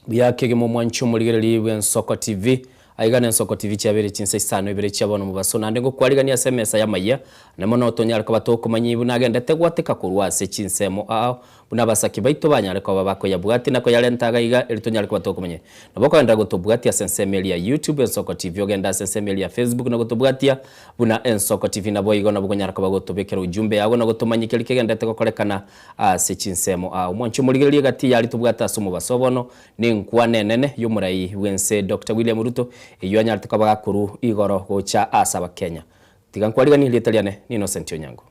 Buya kegima omwanchi omorigereria bw'Ensoko TV. Aiga n'Ensoko TV chiabeire chinsa isano ibere chia bono mobaso naende ngokwarigania ase emesa y'amayia ane mono tonyare koba tokomanyia buna agendete gwateka korwa ase chinsemo ao buna abasaki baito banyare koba bakoyabwatia na koyarenta iga iga eri tonyare koba tokomanyia. Nabo okogenderera gotobwatia ase ensemo eria ya YouTube Ensoko TV ogende ase ensemo eria ya Facebook na gotobwatia buna Ensoko TV naboigo nabo okonyara koba gotobekera ujumbe yago na gotomanyia keri kegenderete gokorekana Ase chinsemo aa omwanchi omorigereria egati y'aria tobwate ase omobaso bono nenkwana enene y'omorai bw'ense Doctor William Ruto eyio anyarete koba gakorwa igoro gocha ase abakenya. Tiga nkwariganie erieta riane ni Innocent Onyango.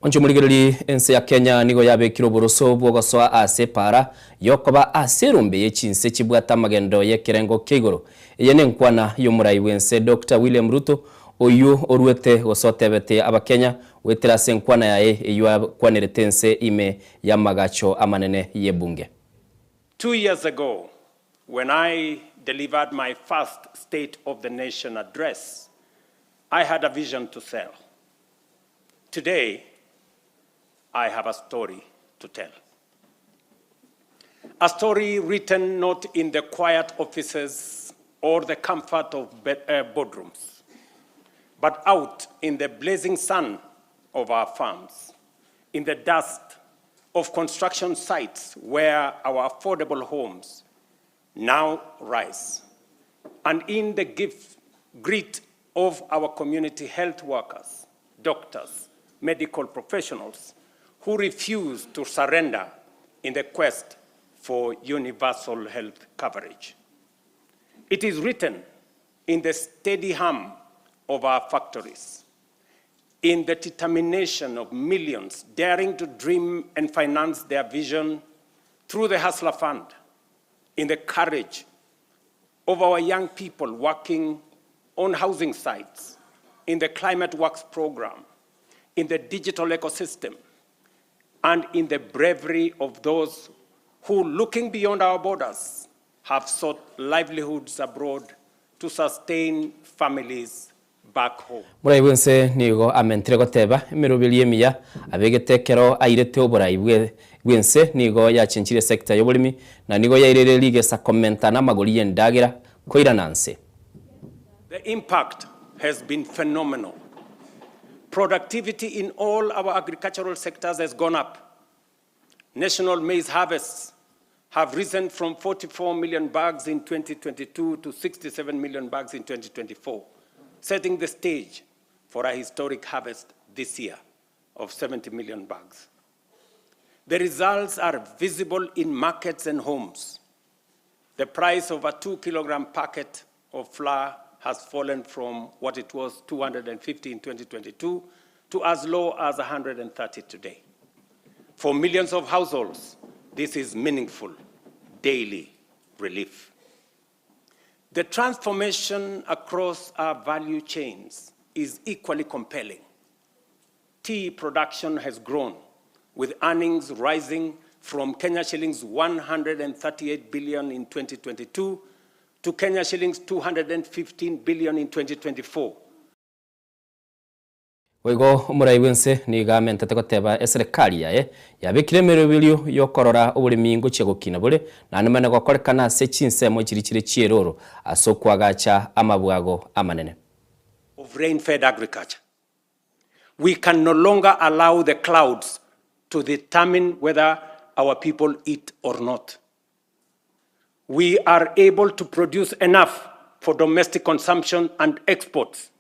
Mwanche omorigererie, ense ya Kenya nigo yabekire oboroso bw'ogosoa ase epaara y'okoba ase erombe ye chinse chibwate amagendo y'ekerengo kia igoro. Eye nenkwana y'omorai bw'ense Doctor William Ruto oyio oruete gose otebete abakenya goetera ase enkwana yaye eyio akwanerete ense ime y'amagacho amanene y'ebunge. Two years ago, when I delivered my first State of the Nation address, I had a vision to sell. Today, I have a story to tell. A story written not in the quiet offices or the comfort of uh, boardrooms, but out in the blazing sun of our farms, in the dust of construction sites where our affordable homes now rise, and in the gift, grit of our community health workers, doctors, medical professionals who refuse to surrender in the quest for universal health coverage. It is written in the steady hum of our factories, in the determination of millions daring to dream and finance their vision through the Hustler Fund, in the courage of our young people working on housing sites, in the Climate Works program, in the digital ecosystem, and in the bravery of those who, looking beyond our borders, have sought livelihoods abroad to sustain families back home. Morai bw'ense nigo amentire goteba, Emeroberio emiya abegete ekero airete oborai bw'ense nigo yachenchirie esecta y'oboremi na nigo yairire rigesa komenta namagori y'endagera koirana nse. The impact has been phenomenal. Productivity in all our agricultural sectors has gone up. National maize harvests have risen from 44 million bags in 2022 to 67 million bags in 2024, setting the stage for a historic harvest this year of 70 million bags. The results are visible in markets and homes. The price of a 2 kilogram packet of flour has fallen from what it was 250 in 2022 to as low as 130 today. For millions of households, this is meaningful daily relief. The transformation across our value chains is equally compelling. Tea production has grown, with earnings rising from Kenya shillings 138 billion in 2022 to Kenya shillings 215 billion in 2024. Boigo omorai bw'ense nigo amentete goteba eserekari yaye yabekire emeroberio y'okorora oboremi ngochia gokina bore, naende mane gokorekana ase chinsemo chiria chire chi'eroro ase okoagacha amabwago amanene. Of rain-fed agriculture. We can no longer allow the clouds to determine whether our people eat or not. We are able to produce enough for domestic consumption and exports.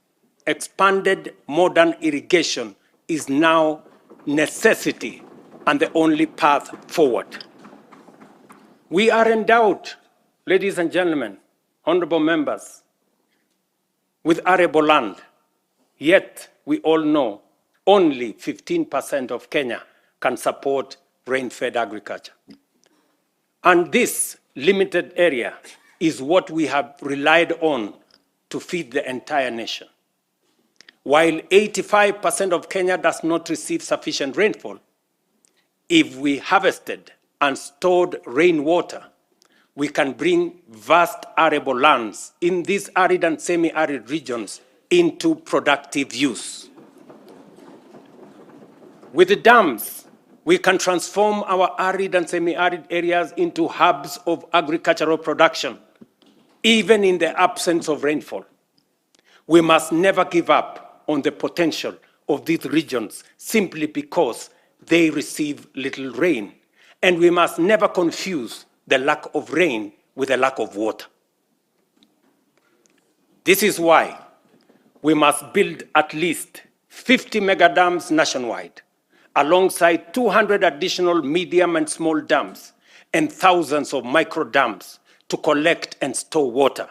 Expanded modern irrigation is now necessity and the only path forward. We are endowed, ladies and gentlemen, honorable members, with arable land. Yet, we all know only 15% of Kenya can support rain-fed agriculture. And this limited area is what we have relied on to feed the entire nation. While 85% of Kenya does not receive sufficient rainfall, if we harvested and stored rainwater, we can bring vast arable lands in these arid and semi-arid regions into productive use. With the dams, we can transform our arid and semi-arid areas into hubs of agricultural production, even in the absence of rainfall. We must never give up on the potential of these regions simply because they receive little rain. And we must never confuse the lack of rain with the lack of water. This is why we must build at least 50 mega dams nationwide, alongside 200 additional medium and small dams and thousands of micro dams to collect and store water.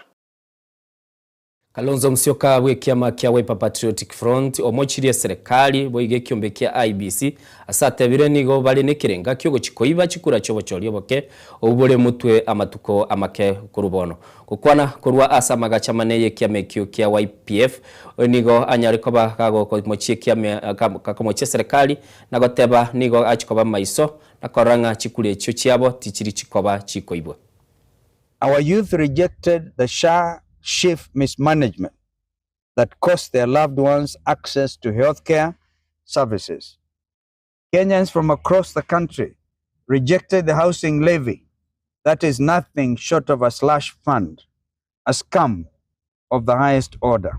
Kalonzo Musyoka bw'ekiama kia Wiper Patriotic Front omochirie eserekari boigo ekiombe kia IEBC ase atebire nigo bare nekerenga kiogochia koiba chikura chiobochori oboke obwo bore motwe amatuko amake korwa bono. Gokwana korwa ase amagacho amane y'ekiama ekio kia YPF nigo anyare koba gagokomochia ekiama gakomochia eserekari na goteba nigo achia koba maiso na korora ng'a chikura echio chiabo tichiri chikoba chikoibwa. Our youth rejected the SHA SHIF mismanagement that cost their loved ones access to healthcare services. Kenyans from across the country rejected the housing levy that is nothing short of a slush fund, a scam of the highest order.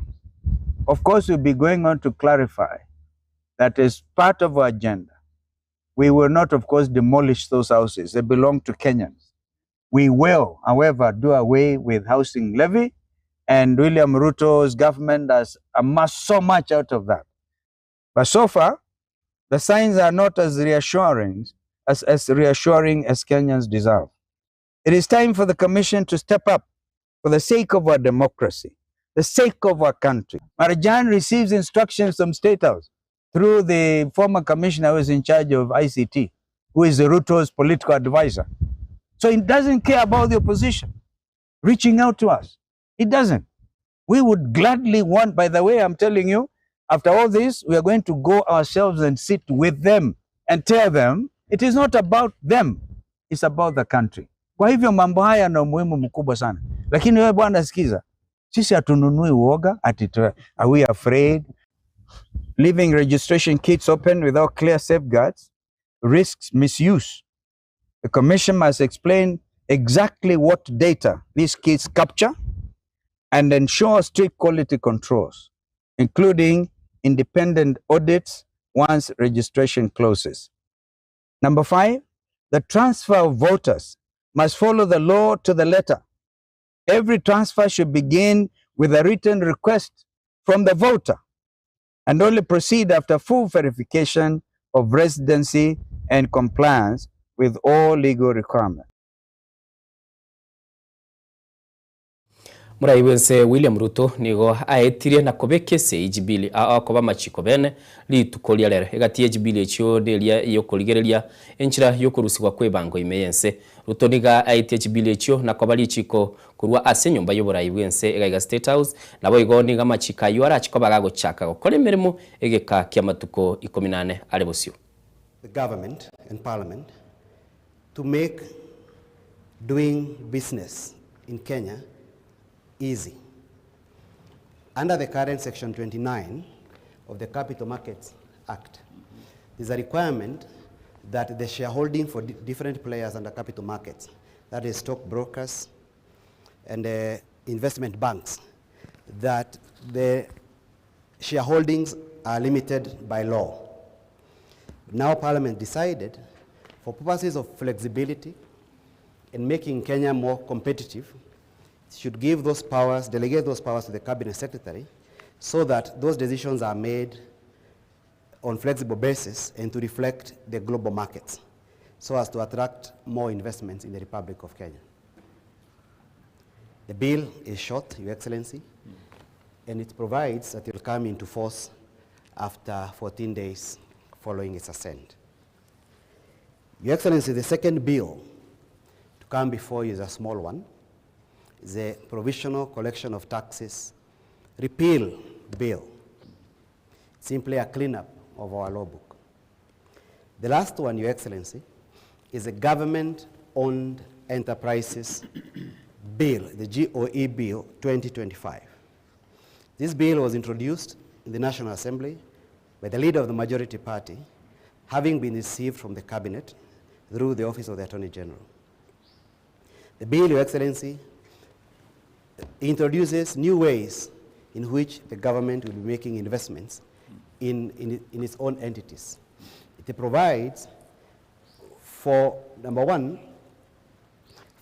Of course, we'll be going on to clarify that as part of our agenda, we will not, of course, demolish those houses. They belong to Kenyans. We will, however, do away with housing levy, and William Ruto's government has amassed so much out of that. But so far, the signs are not as reassuring as, as reassuring as Kenyans deserve. It is time for the Commission to step up for the sake of our democracy, the sake of our country. Marjan receives instructions from State House through the former commissioner who is in charge of ICT, who is Ruto's political advisor. So he doesn't care about the opposition reaching out to us. He doesn't. We would gladly want, by the way, I'm telling you, after all this, we are going to go ourselves and sit with them and tell them it is not about them, it's about the country. Kwa hivyo mambo haya yana umuhimu mkubwa sana, lakini wewe bwana, sikiza, sisi hatununui uoga ati are we afraid? Leaving registration kits open without clear safeguards risks misuse. The commission must explain exactly what data these kits capture and ensure strict quality controls, including independent audits once registration closes. Number five, the transfer of voters must follow the law to the letter. Every transfer should begin with a written request from the voter and only proceed after full verification of residency and compliance with all legal requirements. Morai bwense William Ruto nigo aetirie na kobeka esegi chibili ao akoba amachiko bene rituko ria rero. Egati ye chibili echio neria yokorigereria enchera yokorusigwa kwebango ime yense. Ruto nigo aetie chibili echio na koba richiko korwa ase enyomba yoborai bwense egaiga State House naboigo nigo amachiko ayio arache koba gagochaka gokora emeremo egeka kiamatuko ikomi nane are bosio. the government and parliament to make doing business in Kenya easy. Under the current Section 29 of the Capital Markets Act, there's a requirement that the shareholding for different players under capital markets, that is stockbrokers and investment banks, that the shareholdings are limited by law. Now Parliament decided, for purposes of flexibility and making Kenya more competitive, should give those powers, delegate those powers to the Cabinet Secretary so that those decisions are made on flexible basis and to reflect the global markets so as to attract more investments in the Republic of Kenya. The bill is short, Your Excellency, and it provides that it will come into force after 14 days following its assent. Your Excellency, the second bill to come before you is a small one. It's a provisional collection of taxes repeal bill, simply a cleanup of our law book. The last one, Your Excellency, is a government Owned Enterprises Bill, the GOE Bill 2025. This bill was introduced in the National Assembly by the leader of the majority party, having been received from the Cabinet through the Office of the Attorney General. The bill, Your Excellency, introduces new ways in which the government will be making investments in, in, in its own entities. It provides for, number one,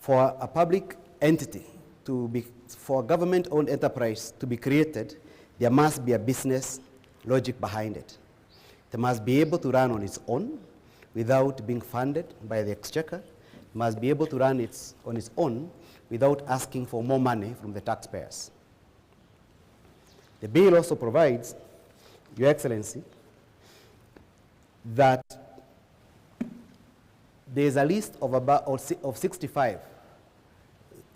for a public entity to be, for a government-owned enterprise to be created, there must be a business logic behind it. It must be able to run on its own without being funded by the exchequer. It must be able to run its, on its own without asking for more money from the taxpayers. The bill also provides, Your Excellency, that there is a list of about of 65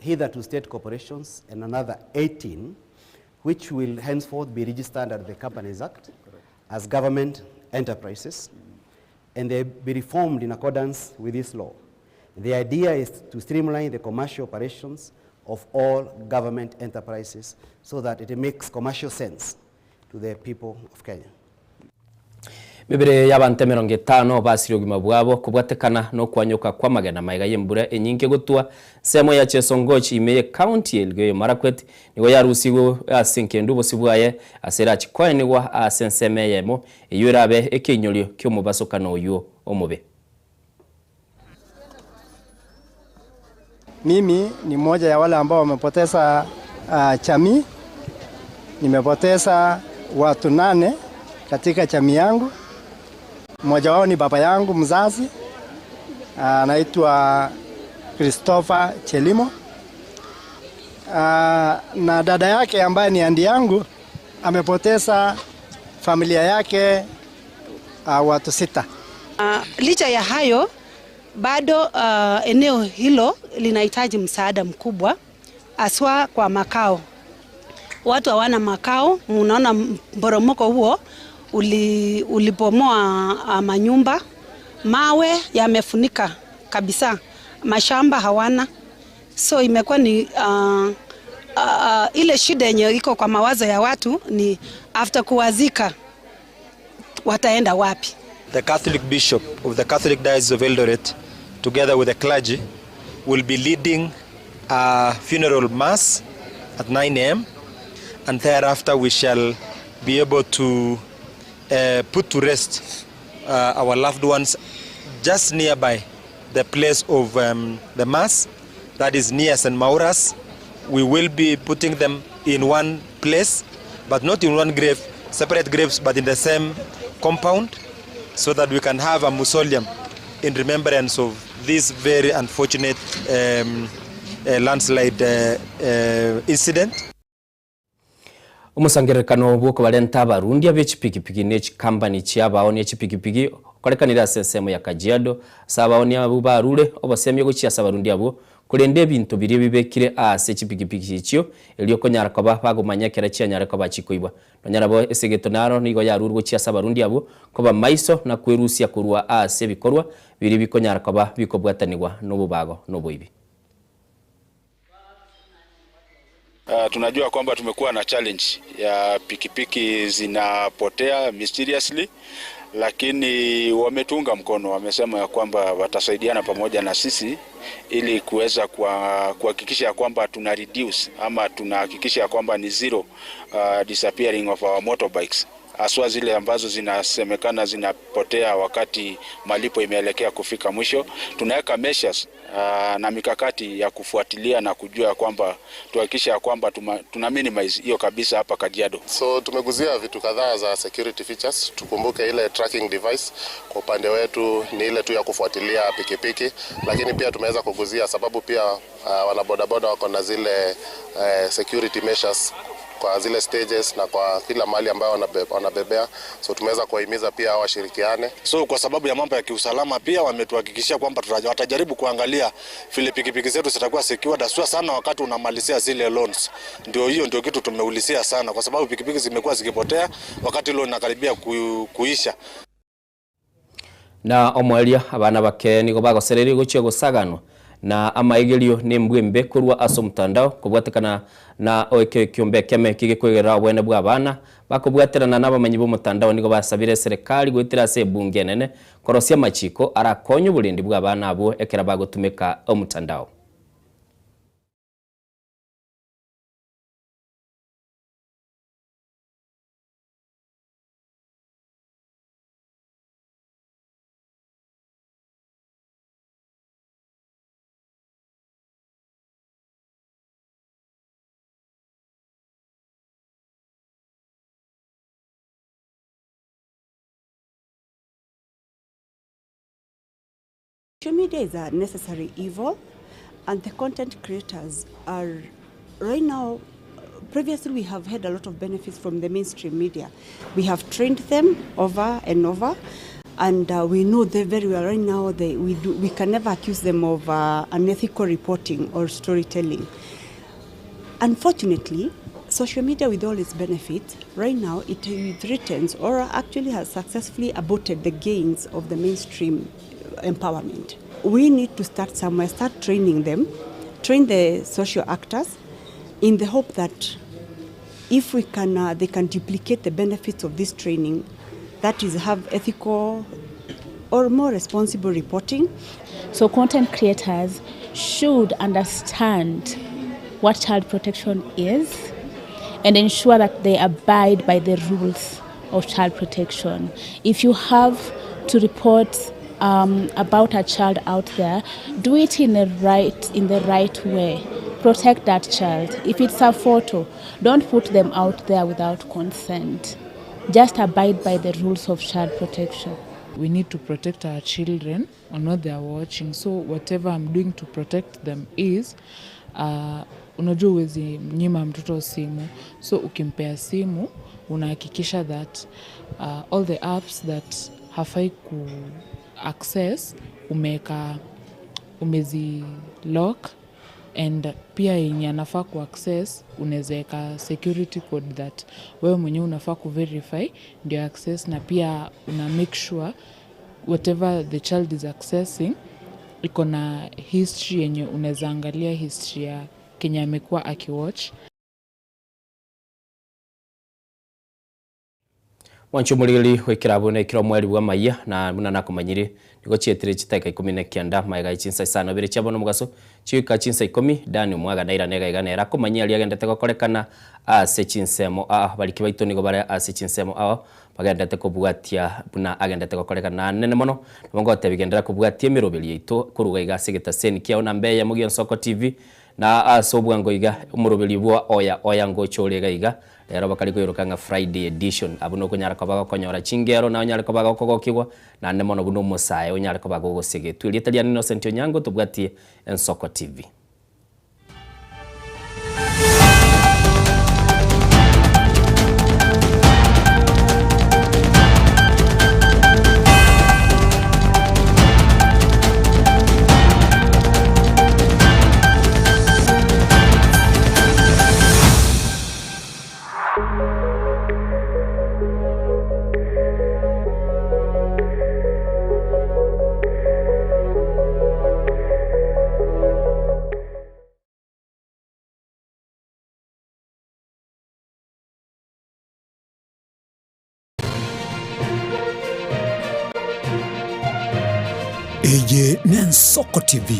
hitherto state corporations and another 18 which will henceforth be registered under the Companies Act as government enterprises, and they be reformed in accordance with this law. The idea is to streamline the commercial operations of all government enterprises so that it makes commercial sense to the people of Kenya. Mebere y'abanto emerongo etano basirie obogima bwabo kobwatekana nokwanyoka kw'amagena magega y'embura enyinge gotwa ensemo ya Chesongoch ime y'ecounty ya Elgeyo Marakwet nigo yarusigwe ase enkendu obosio bwaye ase erachi koenigwa ase ensemo eyemo eyio erabe ekeinyorio ki'omobasokano oyio omobe. Mimi ni mmoja ya wale ambao wamepoteza uh, jamii. Nimepoteza watu nane katika jamii yangu. Mmoja wao ni baba yangu mzazi anaitwa Christopher Chelimo. Uh, na dada yake ambaye ni andi yangu amepoteza familia yake uh, watu sita. Licha ya hayo bado eneo hilo linahitaji msaada mkubwa haswa kwa makao. Watu hawana makao. Unaona mporomoko huo uli, ulibomoa manyumba, mawe yamefunika kabisa, mashamba hawana, so imekuwa ni ile shida yenye iko kwa mawazo ya watu ni after kuwazika wataenda wapi? The Catholic Bishop of the Catholic Diocese of Eldoret, together with the clergy, will be leading a funeral mass at 9 a.m. and thereafter we shall be able to put to rest our loved ones just nearby the place of the mass, that is near St. Maura's. We will be putting them in one place, but not in one grave, separate graves, but in the same compound, so that we can have a mausoleum in remembrance of this very unfortunate landslide incident. Omosangererekano bw'okobarenta abarundia be chipikipiki ne chikampani chi'abaonia chipikipiki okorekanire ase ensemo ya Kajiado ase abaonia abwo barure obosemia gochia ase abarundia abwo korende ebinto biria bibekire ase chipikipiki echio erio okonyara koba bagomanya ekero chianyare koba chikoibwa. Nonya nabo esegeto naro nigo yarurwe gochia ase abarundi abwo koba maiso na kwerusia korwa ase ebikorwa biria bikonyara koba bikobwatanigwa na obobago na oboibi. Tunajua kwamba tumekuwa na challenge ya pikipiki zinapotea mysteriously, lakini wametunga mkono, wamesema ya kwamba watasaidiana pamoja na sisi ili kuweza kuhakikisha ya kwamba tuna reduce ama tunahakikisha ya kwamba ni zero disappearing of our motorbikes haswa zile ambazo zinasemekana zinapotea wakati malipo imeelekea kufika mwisho. Tunaweka measures na mikakati ya kufuatilia na kujua kwamba tuhakikisha kwamba tuna minimize hiyo kabisa hapa Kajiado. So tumeguzia vitu kadhaa za security features. Tukumbuke ile tracking device kwa upande wetu ni ile tu ya kufuatilia pikipiki, lakini pia tumeweza kuguzia sababu pia wanabodaboda wako na zile security measures kwa zile stages na kwa kila mahali ambayo wanabebea, so tumeweza kuwahimiza pia washirikiane. So kwa sababu ya mambo ya kiusalama pia wametuhakikishia kwamba watajaribu kuangalia vile pikipiki zetu zitakuwa secured haswa sana wakati unamalizia zile loans. Ndio hiyo ndio kitu tumeulizia sana, kwa sababu pikipiki zimekuwa zikipotea wakati loan inakaribia ku, kuisha. Na omoerio abana bake nigo bagosereria gochia gosaganwa Na amaegerio nembwa embe korwa ase omotandao, kobwatekana na ekio ekiombe ekeme kigekoigerera obwene bw'abana, bakobwaterana nabamanyi b'omotandao nigo basabire eserekari goetera ase ebunge enene korosia amachiko arakonye oborendi bw'abana abwo ekero bagotumeka omotandao. Social media is a necessary evil, and the content creators are right now. Previously, we have had a lot of benefits from the mainstream media. We have trained them over and over, and uh, we know them very well. Right now, they, we, do, we can never accuse them of uh, unethical reporting or storytelling. Unfortunately, social media, with all its benefits, right now it threatens or actually has successfully aborted the gains of the mainstream empowerment. We need to start somewhere, start training them, train the social actors in the hope that if we can, uh, they can duplicate the benefits of this training, that is, have ethical or more responsible reporting. So content creators should understand what child protection is and ensure that they abide by the rules of child protection. If you have to report um, about a child out there, do it in the right in the right way. Protect that child. If it's a photo, don't put them out there without consent. Just abide by the rules of child protection. We need to protect our children on what they are watching. So whatever I'm doing to protect them is unajua huwezi nyima mtoto simu, so ukimpea simu unahakikisha that all the apps that hafai ku access umeweka umezi lock and pia yenye anafaa ku access unaweza weka security code that wewe mwenyewe unafaa kuverify ndio access, na pia una make sure whatever the child is accessing iko na history yenye unaweza angalia history ya kenye amekuwa akiwatch. Mwancho omorigeri goikera abwo nekero omweri bw'amayia na buna nakomanyire nigo chietire chitageka ikomi na kianda magega ye chinsa isano ibere chia bono omogaso chigoika chinsa ikomi Dani omwaga nairane iga iga nere akomanyia aria agendete gokorekana ase chinsemo aa bariki baito nigo bare ase chinsemo ao bagendete kobwatia buna agendete gokorekana nene mono nabo ngotebi gendera kobwatia emeroberi yaito koruga iga ase egetaseni kiao namba eyemo gia Nsoko TV Na ase obwango iga, omoroberi bwa oya oya ngocha ore iga iga, rero bakare koiroka ng'a Friday edition. Abwo nokonyara koba gokonyora chingero, na onyare koba gokogokigwa, naende mono buna omosae onyare koba gogosegetwa. Erieta riane Innocent Onyango, tobwatie Ensoko TV. Eye n'Ensoko TV.